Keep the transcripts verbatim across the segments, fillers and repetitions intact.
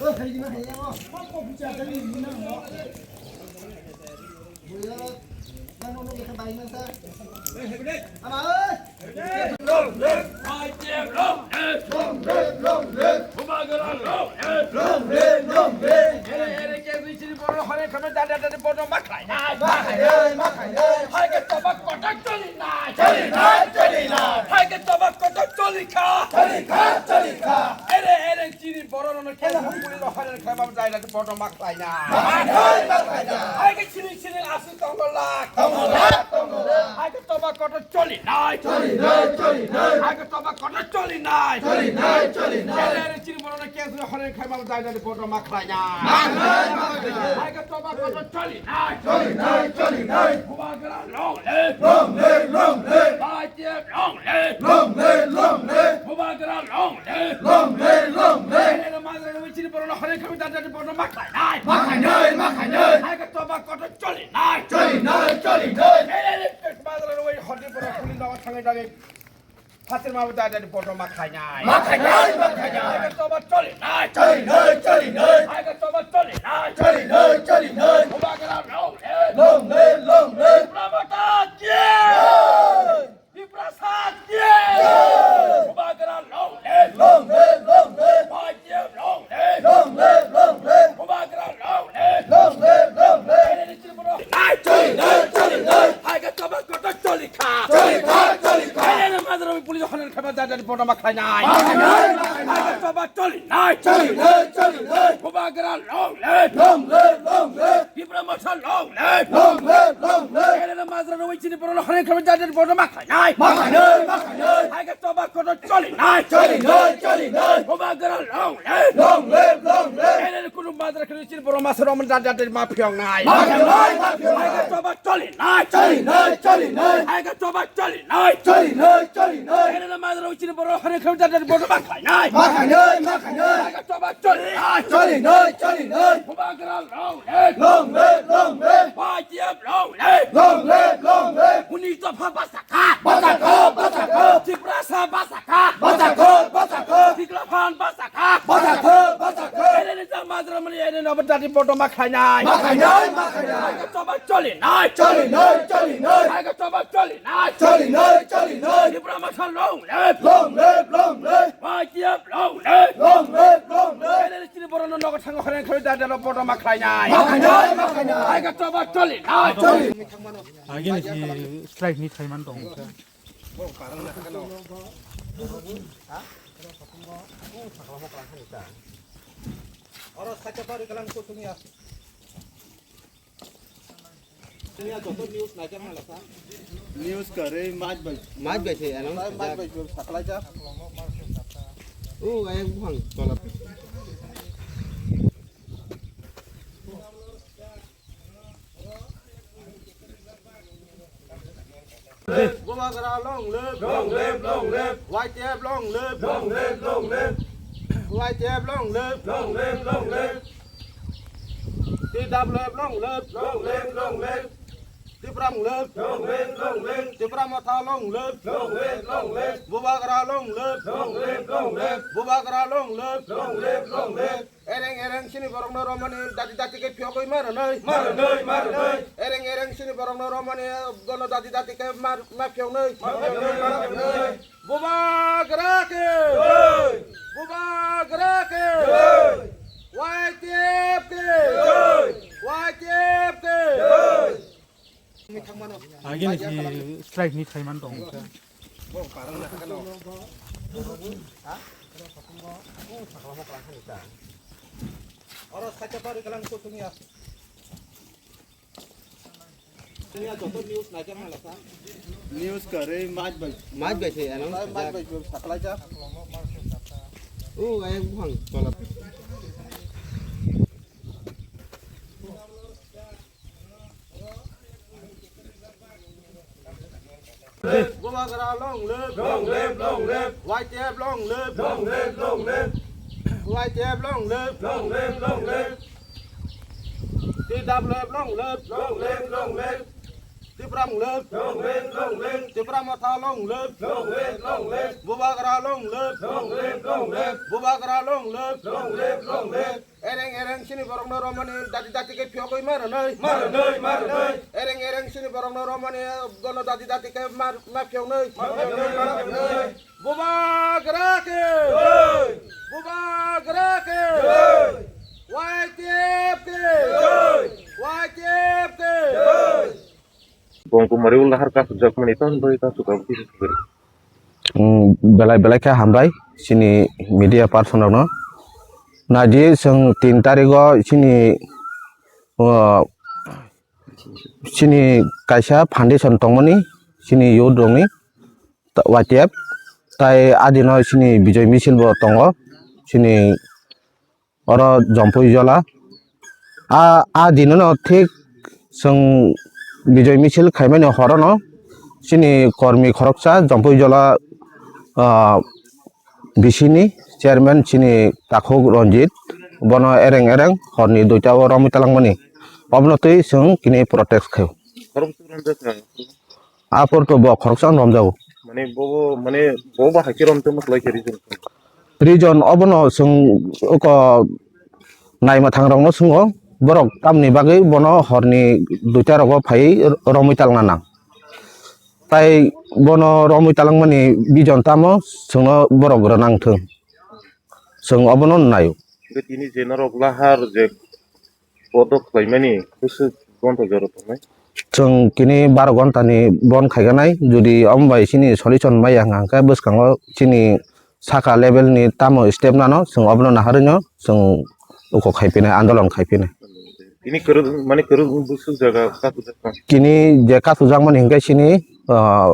Long live! Long live! Long live! Long live! Bubagra long live! Long live! Long live! Ere, ere, ke bisi ni borok hore kame dada dada bodo maklai nai. Maklai nai, maklai nai. Hai ke tobak kotak choli nai. Choli nai, choli nai. Hai ke tobak kotak choli kha. Choli kha, choli kha. Ere, ere, chini borok no ke puli no hore kame dada dada bodo maklai nai. Maklai nai, maklai nai. Hai ke chini chini asu tongo lak. Tongo lak, tongo lak. Hai ke tobak kotak choli nai. Choli nai, choli nai. Hai ke tobak kotak choli nai. Choli nai, choli nai. Ere, ere, chini borok no ke puli hore kame dada dada bodo maklai nai. Maklai nai, maklai nai. Hai ke tobak kotak choli nai. Choli nai, choli nai. Bubagra long live! Long live, long live! Y T F long live! Long live, long live! Bubagra long live! Long live, long live! Ere, ere, majra rwi chini borok no hore kame dada dada bodo maklai nai. Maklai nai, maklai nai! Hai ke tobak kotak choli nai. Choli nai, choli nai! Ere, ere, majra rwi hodi borok puli no thangwi dagwi. Phatir ma bo dada ni bodo maklai nai. Maklai nai, maklai nai. Hai ke tobak choli nai. Choli nai, choli nai. Hai ke tobak choli nai. Choli nai, choli nai. Bubagra long live. Long live, long live. Tipra Motha ki jai. Jai. Tipra Motha ki jai. Jai. Bubagra long live. Long live, long live. Y T F long live. Long live, long live. Bubagra long live. Long live, long live. Ere, ere, chini borok. Nai, choli nai, choli nai. Hai ke tobak kotak choli kha. Choli kha, choli kha. Ere, ere, majra rwi puli no hore kame dada dada bodo maklai nai. Maklai nai, maklai nai. Hai ke tobak choli nai. Choli nai, choli nai. Bubagra long live. Long live, long live. Tipra Motha long live. Long live, long live. Ere, ere, majra rwi chini borok no hore kame dada dada bodo maklai nai. Maklai nai, maklai nai. Hai ke tobak kotak choli nai. Choli nai, choli nai. Bubagra long live. Long live, long live. Ere, ere, kunu majra khe chini borok masa rok dada dada ma phiyok nai. Ma phiyok nai, ma phiyok nai. Hai ke tobak choli nai. Choli nai, choli nai. Hai ke tobak choli nai. Choli nai, choli nai. Ere, ere, majra rwi chini borok hore kame dada dada bodo maklai nai. Maklai nai, maklai nai. Hai ke tobak choli nai. Choli nai, choli nai. Bubagra long live. Long live, long live. Y T F long live. Long live, long live. Uni dopha basa kha. Basa kha, basa kha. Tiprasa basa kha. Basa kha, basa kha. Tikla phan basa kha. Basa kha, basa kha. Ere, ere, jang majra mani ere no bo dada ni bodo maklai nai. Maklai nai, maklai nai. Hai ke tobak choli nai. Choli nai, choli nai. Hai ke tobak choli nai. Choli nai, choli nai. Tipra Motha long live. Long live, long live. Y T F long live. Long live, long live. Ere, ere, chini borok no nogo thango hore kame dada dada bodo maklai nai. Maklai nai, maklai nai. Hai ke tobak choli nai. Choli. Agini si strike ni thaiman tong. Oro sakha pari kalang ko tumiya. Tumiya joto news naikha mala sa. News kare maj bai. Maj bai se anong. Maj bai saklai ja. O ayang buhang tola. Bubagra long live. Long live, long live. Y T F long live. Long live, long live. Y T F long live. Long live, long live. T W F long live. Long live, long live. Tipra long live. Long live, long live. Tipra Motha long live. Long live, long live. Bubagra long live. Long live, long live. Bubagra long live. Long live, long live. Ereng ereng chini borok no romani dati dati ke phiyogwi maranai. Maranai, maranai. Ereng ereng chini borok no romani bono dati dati ke mar ma phiyognai. Maranai, maranai. Bubagra ke. Jai. Bubagra ke. Jai. Y T F ke. Jai. Y T F ke. Jai. Agini si strike ni thaiman tong. Oro sakha pari kalang ko tumiya. Tumiya joto news naikha mala sa. News kare maj bai. Maj bai se anong. Maj bai saklai ja. O ayang buhang tola. Bubagra long live. Long live, long live. Y T F long live. Long live, long live. Y T F long live. Long live, long live. T W F long live. Long live, long live. Tipra long live. Long live, long live. Tipra Motha long live. Long live, long live. Bubagra long live. Long live, long live. Bubagra long live. Long live, long live. Ereng ereng sini borokno romani dati dati khe phiyogwi ma rwnai. Ma rwnai, ma rwnai. Ereng ereng sini borokno romani bono dati dati khe ma, ma phiyoknai. Ma phiyoknai, ma phiyoknai. Bubagra khe. Jai. Bubagra khe. Jai. Y T F khe. Jai. Y T F khe. Jai. Bongkumari ulahar kasukjakmani ton bai kasuk abdi sukri. Mm, belai belai khe hambai chini media person rokno. Naidi chwng tin tarigo chini, o, chini kaisa foundation tongmani chini youth rokni ta-, Y T F. Tai adino chini Bijoy Misil bo tongo chini oro Jompui Jola. A, a dinono thik chwng Bijoy Misil khaimani horono chini kormi khoroksa Jompui Jola, ah, bisini chairman chini Takhuk Ranjit bono ereng ereng horni duita o romwi talangmani. Obono twi chwng kini protest khaio. Khoroksa romjak kha? Apor to bo khoroksa romjago. Mane bo, bo, mane bo bahai khe romtongma kwlai khe reason? Reason obono chwng oko naima thangrokno swngo, borok tamni bagwi bono horni duita rogo phaiwi romwi talangna nang. Tai bono romwi talangmani reason tamo chwngno borok rwnang thung. Chwng obono naio. Hwnkhe tini je norok lahar je bodo khlaimani bwswk gonta jora tongnai? Chwng kini baro gonta ni bon khaiganai, jodi omo bai chini solution maya hwnkha hwnkhe bwskango chini saka level ni tamo step nano chwng obono naharwi no chwng uko khaiphinai, andolon khaiphinai. Tini kwrwng, mane kwrwng bwswk jaga kasujak kha? Kini je kasujakmani hwnkhe chini, ah,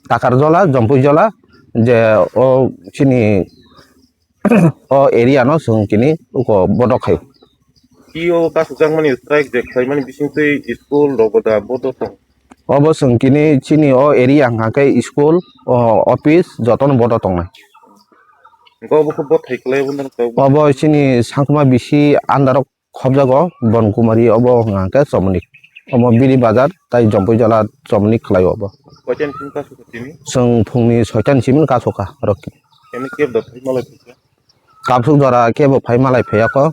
Takarjola, Jompuijola, je o chini o area no chwng kini uko bodo khai. Tio kasukjakmani strike je khlaimani bisingtwi school rok da bodo tong? Obo chwng kini chini o area hwnkha khe school, o office jotono bodo tongnai. Hwnkhe obo khe bothai khlai obo nang khe? Obo chini Sangkuma bisi under o khobjago Bonkumari obo hwnkha khe Chomoni. Omo Biri Bazar tai Jompuijola Chomoni khlaio obo. Koitan simi kasukha tini? Chwng phungni soitan simi kasukha rok. Kemi kebo da phai malai phikha? Kapsuk jora kebo phai malai phiyakho.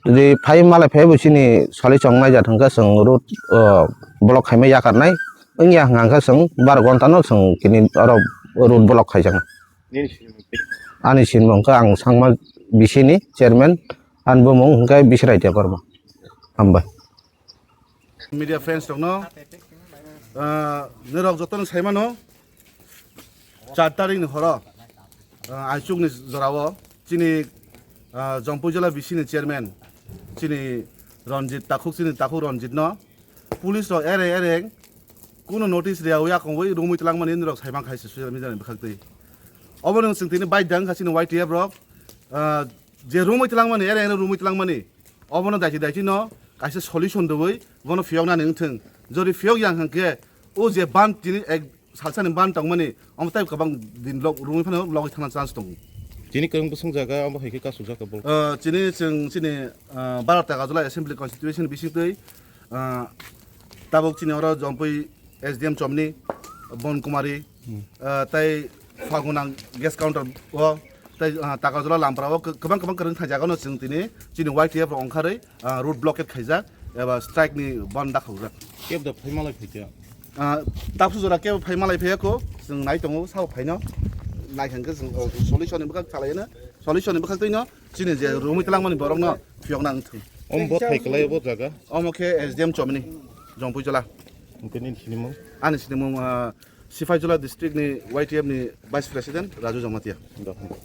Jodi phai malai phiyabo chini solution naijak hwnkhe chwng road, o, block khaima yakarnai. Wngya hwnkha khe chwng bar ghonta no chwng kini oro road block khaijaknai. Nini sinimung tei? Ani sinimung khe ang Sangma bisini chairman, ani bumung hwnkhe Bisrai Debbarma. Hambai. Media friends rokno, ah, norok jotono saimano, char tarikni horo, ah, aichukni jorao chini, ah, Jompuijola bisini chairman chini Ranjit Takhuk, chini Takhuk Ranjitno police rok ereng ereng kuno notice riyawi akongwi romwi twlangmani norok saimang khaisa social media ni bwkhaktwi. Obono chwng tini baidang kha chini Y T F rok, ah, je romwi twlangmani, ereng ereng romwi twlangmani, obono daiti daiti no kaisa solution rwwi bono phiyoknani wngthwng. Jodi phiyok yang hwnkhe o je ban tini ek salsani ban tongmani, omo tei kwbang din log-, romwi phano logwi thangna chance tongo. Chini kwrwng bwswng jaga omo hai khe kasujak kha borok? Ah, chini chwng chini, ah, baro Takarjola Assembly Constituency bisingtwi, ah, tabuk chini oro Jompui S D M Chomni, Bon Kumari, ah, tei Fagunang gas counter o, tei, ah, Takarjola Lampra o kwbang kwbang kwrwng thai jaga no chwng tini chini Y T F rok ongkharwi, ah, road blockade khaijak eba strike ni ban dakhaujak. Kebo da phai malai phaikha? Ah, tapsu jora kebo phai malai phaiya kho, chwng nai tongo sabo phaino. Nai hwnkhe chwng, oh, solution ni bwkhak salaino, solution ni bwkhak twino chini je romwi twlangmani borokno phiyokna wngthung. Omo bo thai kwlai obo jaga? Omo khe S D M Chomni, Jompuijola. Hwnkhe nini sinimung? Ani sinimung, ah, Sipaijola district ni Y T F ni vice president Raju Jamatia. Dophani.